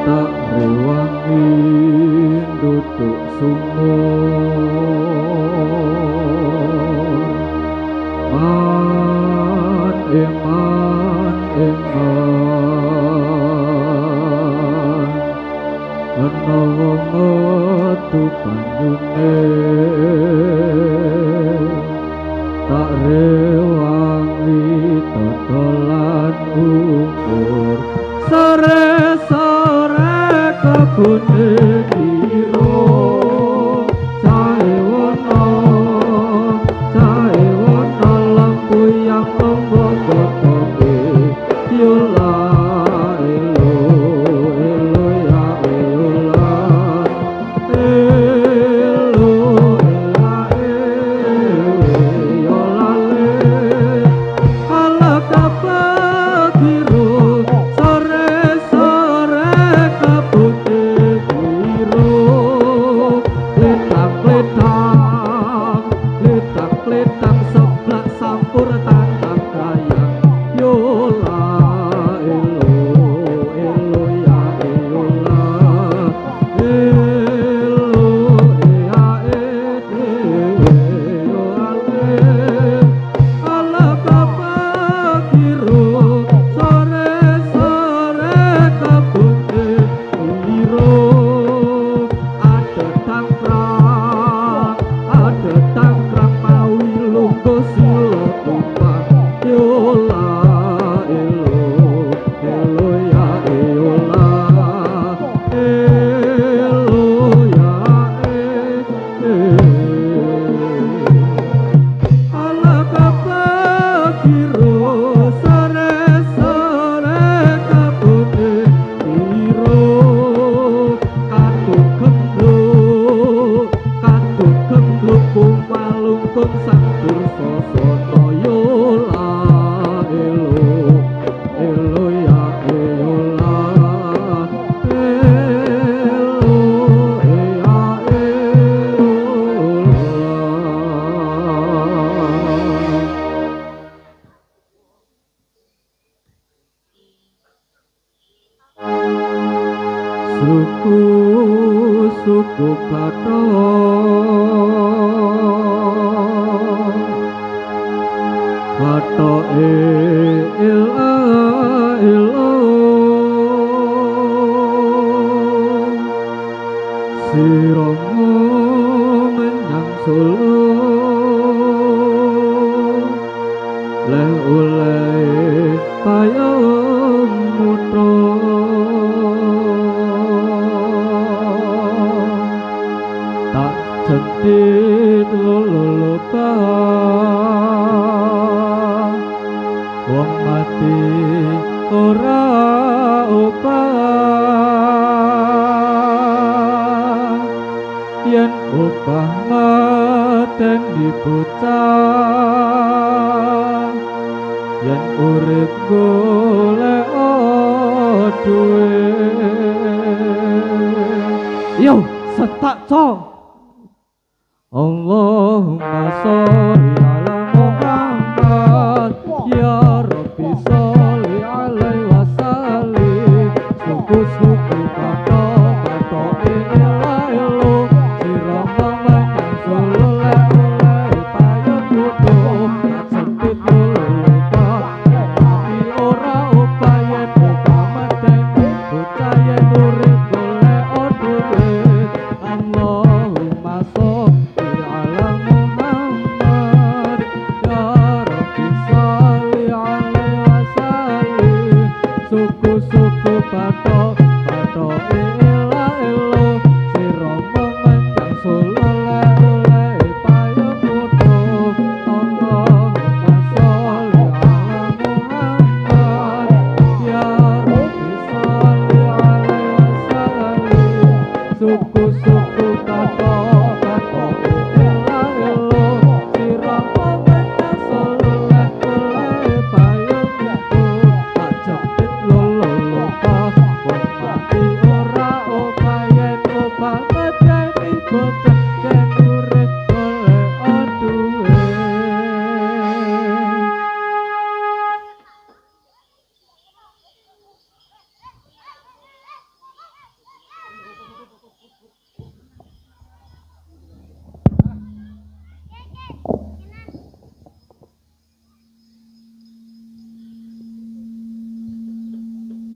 Tak rewangi duduk sumur. Man eman eman ana wong metu banyune tak rewangi dodolan umur. Sore-sore kebune biru caewono caewono lampu yang lombok gotonge yola elo elo ya yola elo ela yola le ala kapakiru. Sore-sore kabute biru letak-letak letak-letak seblak sampur tantang kayang yola elo elo ya yola elo ea e yo ale ala kapakiru. Sore-sore kabute biru ada tangkrang mawi lungguh sila tumpang yola elo elo ya yola elo ya e ala kapakiru. Sore-sore kabute biru katu gembluk kumalungkung sang Dursasana yola elo elo ya yola elo ea eola. Suku suku bathok bathoke ila ilo siramu menyang Solo leh oleh payung mutha tak jentit lolo wong mati ora obah yen obah mateni bocah yen urip golek duwe. Yo setak co. Allahumma sholli ala Muhammad ya Rabbi sholli alaihi wasallim. Suku-suku bathok bathoke elo sira menyang Solo leh oleh payung kutho tak sempit lolo mati ora obah yen obah medeni bocah yen urip golek duwe. Allahumma sholli ala Muhammad ya Rabbi sholli alaihi wasallim. Suku-suku bathok bathoke